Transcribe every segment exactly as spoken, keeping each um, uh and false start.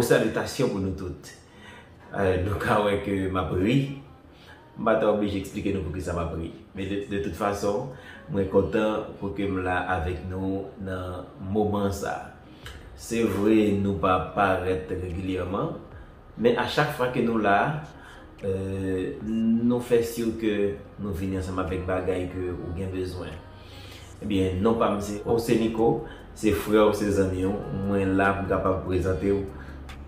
Salitasyon pou nou tout. Eh, nou ka wè ke m ap ri. M pa ta oblije eksplike nou poukisa m ap ri. Men de, de tout fason, mwen kontan pou ke m la avèk nou nan moman sa. Se vre, nou pa parèt regilyèman, men a chak fwa ke nou la, eh, nou fè si ke nou vini ansanm avèk bagay ke ou gen bezwen. Ebyen, non pa m se Oseniko, se frè w, se zanmi w. Mwen la pou m kapab prezante w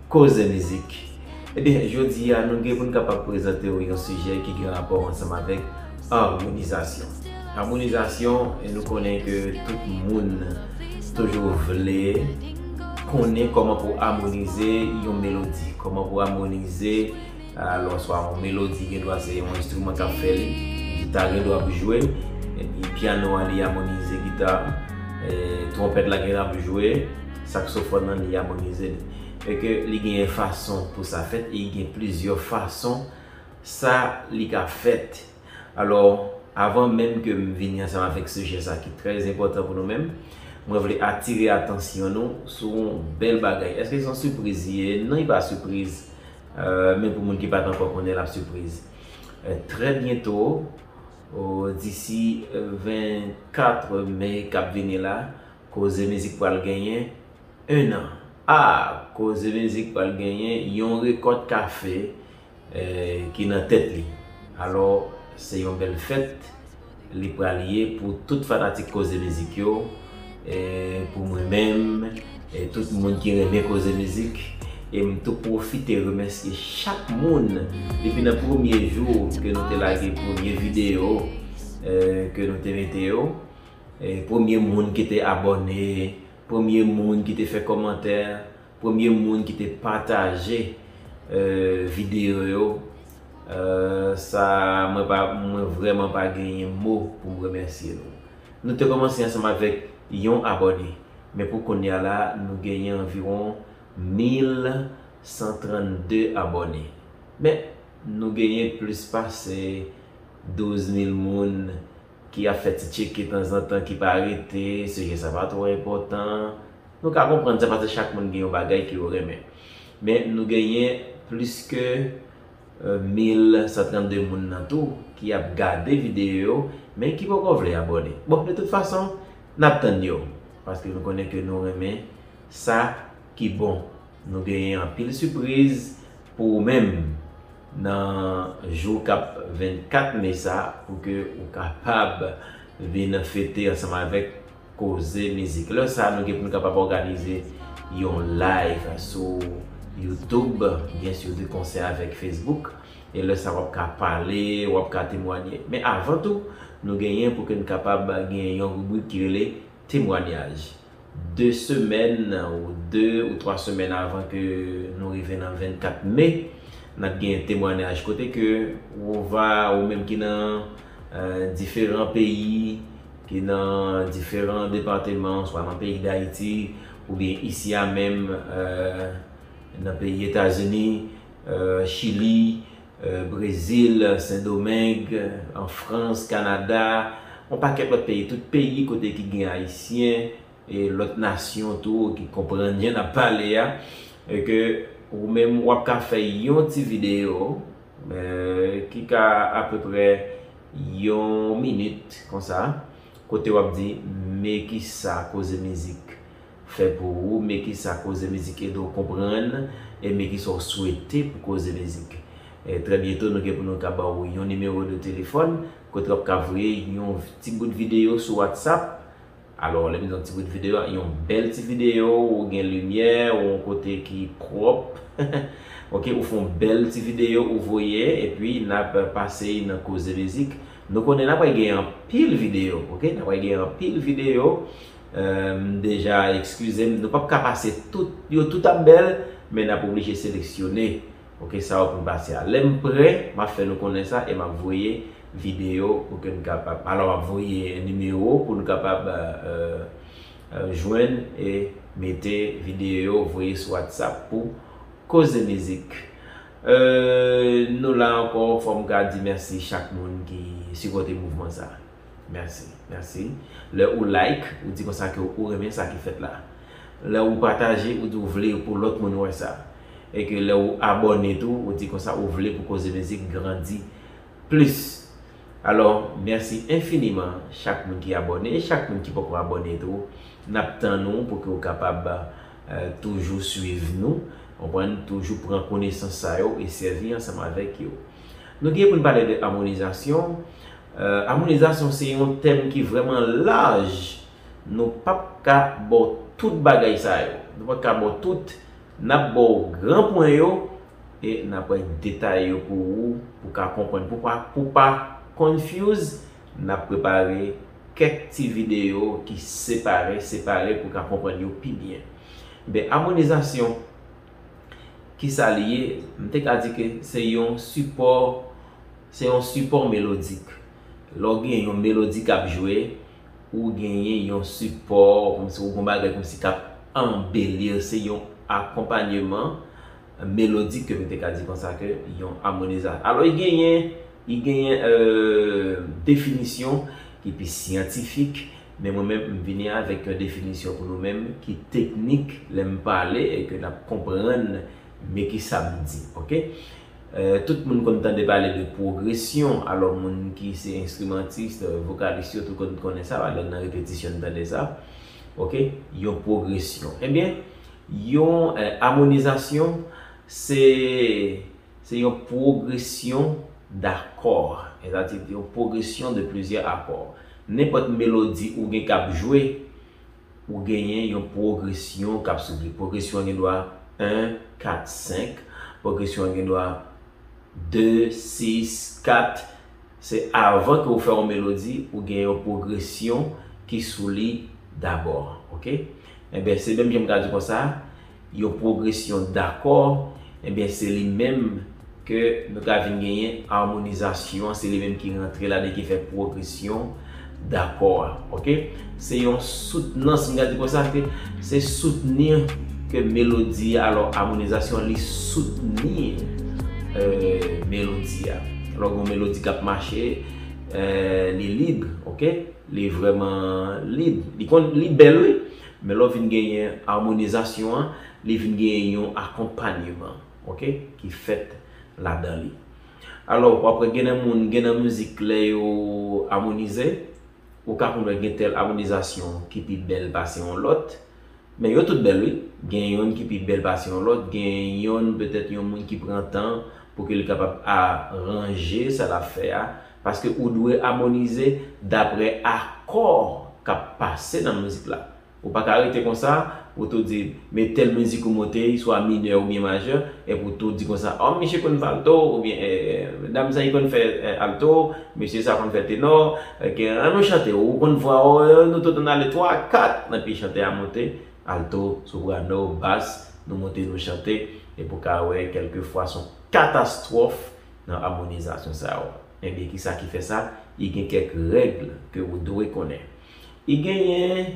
Koze Mizik. Ebyen, jodi a, nou gen pou n kapab prezante w yon sijè ki gen rapò ansanm avèk amonizasyon. Amonizasyon, e nou konnen ke tout moun toujou vle konnen kòman pou amonize yon melodi, kòman pou amonize, alò, swa yon melodi, gen dwa se yon enstriman k ap fè li, gita gen dwa ap jwe, epi pyano a li amonize gita, eh, twonpèt la gen dwa ap jwe, saksofòn nan li amonize li. E ke li genyen fason pou sa fèt, e li gen plizyè fason sa li ka fèt. Alò, avan menm ke m vini ansanm avèk sijè sa ki trè enpòtan pou nou menm, mwen vle atire atansyon nou sou yon bèl bagay. Èske se yon sipriz li ye? Non, li pa sipriz. Eh, men pou moun ki pa t ankò konnen l ap sipriz. Eh, trè byento, o, disi, eh, vennkat me k ap vini la, Koze Mizik pral genyen en an. A, Koze Mizik pral genyen yon rekòt kafe, eh, ki nan tèt li. Alò, se yon bèl fèt li pral ye pou tout fanatik Koze Mizik yo, eh, pou mwen menm, e tout moun ki renmen Koze Mizik. E m tou pwofite remèsye chak moun depi nan premye jou ke nou te lage premye videyo, eh, ke nou te mete yo. E premye moun ki te abòne, premye moun ki te fè kòmantè, premye moun ki te pataje, eh, videyo yo. Eh, sa, mwen pa, mwen vrèman pa genyen mo pou m remèsye nou. Nou te kòmanse ansanm avèk yon abòne, men pou kounye a la, nou genyen anviwon mil san trannde abòne. Men, nou genyen plis pase douz mil moun ki ap fè ti tcheke tanzantan, ki pa rete, sijè sa pa twò enpòtan. Nou ka konprann sa, paske chak moun gen yon bagay ke yo renmen. Men nou genyen plis ke, eh, mil san trannde moun nan tou ki ap gade videyo yo, men ki poko vle abòne. Bon, de tout fason, n ap tann yo, paske nou konnen ke nou renmen sa ki bon. Nou genyen anpil sipriz pou ou menm nan jou k ap vennkat me sa, pou ke ou kapab vin fete ansanm avèk Koze Mizik. Lè sa, nou gen pou nou kapab òganize yon live sou YouTube, byen si w te konsè avèk Facebook. E lè sa, w ap ka pale, w ap ka temwanye. Men avan tou, nou genyen pou ke n kapab gen yon ribrik ki rele temwanyaj. De semèn ou de ou twa semèn avan ke nou rive nan vennkat me, n ap gen temwanyaj kote ke ou va, ou menm ki nan, eh, diferan peyi, ki nan diferan depatman, swa nan peyi Dayiti, oubyen isi a menm, eh, nan peyi Etazini, eh, Chili, eh, Brezil, Sendomeng, an Frans, Kanada, yon pakèt lòt peyi, tout peyi kote ki gen Ayisyen, e lòt nasyon tou ki konprann jan n ap pale a, e ke ou menm w ap ka fè yon ti videyo, eh, ki ka apeprè yon minit konsa, kote w ap di, men kisa Koze Mizik fè pou ou, men kisa Koze Mizik ede w konprann, e men kisa w swete pou Koze Mizik. E trè byento, nou gen pou nou ka ba w yon nimewo de telefòn, kote w ap ka voye yon ti bout videyo sou WhatsApp. Alò, lè m di yon ti bout videyo, yon bèl ti videyo, ou gen limyè, ou yon kote ki pwòp. Ok, ou fè yon bèl ti videyo, ou voye, epi n ap pase nan Koze Mizik. Nou konnen n ap gen anpil videyo, ok? N ap gen anpil videyo. Eh, m deja, eskize m, nou p ap ka pase tout, yo tout ap bèl, men n ap oblije seleksyone. Ok, sa yo pou n pase a. Lè m prè, m ap fè nou konnen sa e m ap voye videyo pou ke n kapab, alò, m ap voye nimewo pou n kapab, eh, eh, jwenn e mete videyo yo voye sou WhatsApp pou Koze Mizik. Eh, nou la ankò, fò m ka di mèsi chak moun ki sipòte mouvman sa. Mèsi, mèsi. Lè ou like, ou di konsa ke ou renmen sa ki fèt la. Lè ou pataje, ou di ou vle pou lòt moun wè sa. E ke lè ou abòne tou, ou di konsa ou vle pou Koze Mizik grandi plis. Alò, mèsi enfiniman chak moun ki abòne, e chak moun ki poko abòne tou. N ap tann ou pou ke w kapab, eh, toujou swiv nou, konprann, toujou pran konesans sa yo e sèvi ansanm avèk yo. Nou gen pou n pale de amonizasyon. Eh, amonizasyon se yon tèm ki vrèman laj. Nou p ap ka ba w tout bagay sa yo. Nou p ap ka ba w tout. N ap ba w gran pwen yo e n ap bay detay yo pou ou, pou w ka konprann. Pou pa, pou pa confuse, n ap prepare kèk ti videyo ki separe, separe pou w ka konprann yo pi byen. Ben, amonizasyon, kisa li ye? M te ka di ke se yon sipò, se yon sipò melodik. Lè w gen yon melodi k ap jwe, ou genyen yon sipò, kòmsi ou gen yon bagay kòmsi k ap anbeli, se yon akonpanyeman melodik ke m te ka di konsa ke yon amonizasyon. Alò, li genyen, li genyen, euh, definisyon ki pi syantifik, men mwen menm, m vini avèk yon definisyon pou nou menm ki teknik lè m pale e ke n ap konprann men kisa m di, oke? Eh, tout moun konn tande pale de pwogresyon. Alò, moun ki se enstrimantis, eh, vokalis yo tou konn konnen sa, lè n nan repetisyon n tande sa. Oke? Yon pwogresyon. Ebyen, yon, eh, amonizasyon, se, se yon pwogresyon dakò. Sètadi, yon pwogresyon de plizyè akò. Nenpòt melodi ou gen k ap jwe, ou genyen yon pwogresyon k ap swiv li. Pwogresyon an gen dwa en, kat, senk. Pwogresyon an gen dwa de, sis, kat. Se avan ke ou fè yon melodi, ou gen yon pwogresyon ki sou li dabò. Oke? Enben, se menm jan m ka di konsa, yon pwogresyon dakò, enben, se li menm ke nou ka vin genyen amonizasyon an, se li menm ki rantre ladan, ki fè pwogresyon dakò a, oke? Se yon soutnans, m ka di konsa, ke se soutni ke melodi a, alò, amonizasyon, li soutni, euh, melodi a. Alò, gen yon melodi k ap mache, euh, li lib, oke? Li vrèman lib. Li konn, li bèl, wi. Men lè w vin genyen amonizasyon an, li vin genyen yon akonpanyeman, oke, ki fèt ladan li. Alò, w ap wè gen nan moun, gen nan mizik lè yo amonize, ou ka konn wè gen tèl amonizasyon ki pi bèl pase yon lòt, men yo tout bèl, wi. Gen yonn ki pi bèl pase yon lòt, gen yonn, petèt, yon moun ki pran tan pou ke li kapab aranje sa l ap fè a, paske ou dwe amonize daprè akò k ap pase nan mizik la. Ou pa ka rete konsa, ou tou di, men tèl mizik ou monte, swa minè oubyen majè, epi ou tou di konsa, o, misye konn fè alto, oubyen, eh, dam sa, li konn fè, eh, alto, mesye sa konn fè tenò, eh, ke, an nou chante, ou konn vwa, o, nou tout ann ale twa, kat, epi chantè a monte, alto, soprano, bas, nou monte, nou chante, epi ou ka wè, kèlkefwa, se yon katastwòf nan amonizasyon sa yo. Ebyen, kisa ki fè sa? Li gen kèk règ ke ou dwe konnen. Li genyen,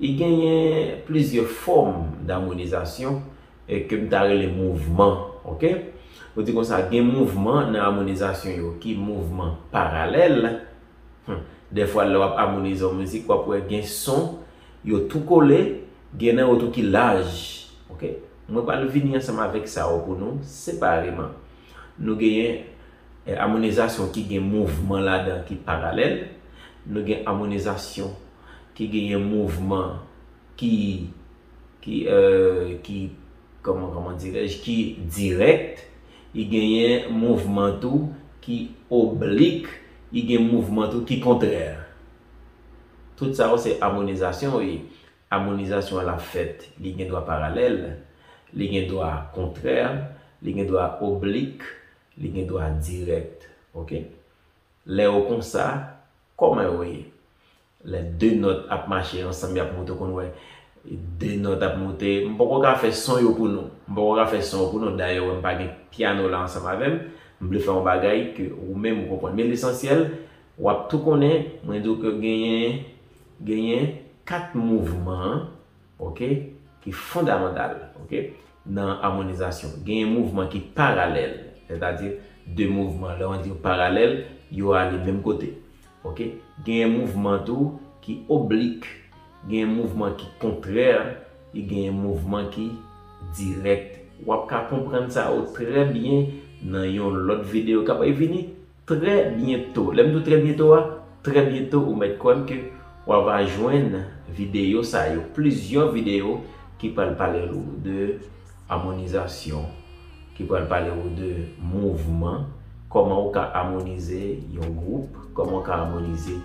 li genyen plizyè fòm damonizasyon, e ke m ta rele mouvman, oke? Ou di konsa, gen mouvman nan amonizasyon yo ki mouvman paralèl. Hmm. Dèfwa, lè w ap amonize yon mizik, w ap wè gen son, yo tou kole, gen nan yo tou ki laj, oke? Mwen pral vini ansanm avèk sa yo pou nou, separeman. Nou genyen, eh, amonizasyon ki gen mouvman ladan ki paralèl. Nou gen amonizasyon ki genyen mouvman ki, ki, euh, ki, kòman, kòman dirèj, ki dirèk. Li genyen mouvman tou ki oblik. Li gen mouvman tou ki kontrè. Tout sa yo se amonizasyon yo ye. Amonizasyon an l ap fèt, li gen dwa paralèl, li gen dwa kontrè, li gen dwa oblik, li gen dwa dirèk. Oke? Lè yo konsa, kòman yo ye? Lè de nòt ap mache ansanm, y ap monte, w konn wè de nòt ap monte. M poko ka fè son yo pou nou. M poko ka fè son yo pou nou. Dayè, w wè m pa gen pyano la ansanm avè m. M vle fè yon bagay ke ou menm ou konprann. Men lesansyèl, w ap tou konnen, mwen di w ke genyen, genyen kat mouvman, oke, ki fondamantal, oke, nan amonizasyon. Genyen mouvman ki paralèl, sètadi de mouvman, lè w di yo paralèl, yo ale menm kote, oke. Genyen mouvman tou ki oblik, genyen mouvman ki kontrè, e genyen mouvman ki dirèk. W ap ka konprann sa yo trè byen nan yon lòt videyo k ap vini trè byento. Lè m di w trè byento a, trè byento ou mèt kwè m ke w ava jwenn videyo sa yo, plizyè videyo ki pral pale w de amonizasyon, ki pral pale w de mouvman, kòman ou ka amonize yon gwoup, kòman ou ka amonize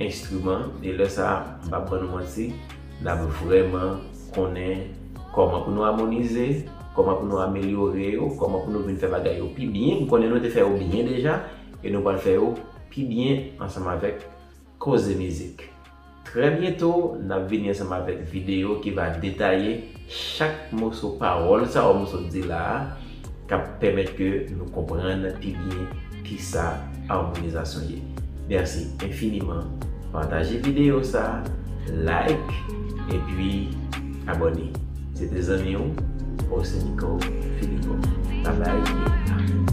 enstriman. E lè sa a, m p ap ban nou manti, n ap vrèman konnen kòman pou nou amonize, kòman pou nou amelyore yo, kòman pou nou vin fè bagay yo pi byen. M konnen nou te fè yo byen deja, e nou pral fè yo pi byen ansanm avèk Koze Mizik. Trè byento, n ap vini ansanm avèk videyo ki va detaye chak moso pawòl sa yo m sot di la a, k ap pèmèt ke nou konprann pi byen kisa amonizasyon ye. Mèsi enfiniman. Pataje videyo sa, like, epi abòne. Se te zanmi w, Oseniko Filipo. Babay e a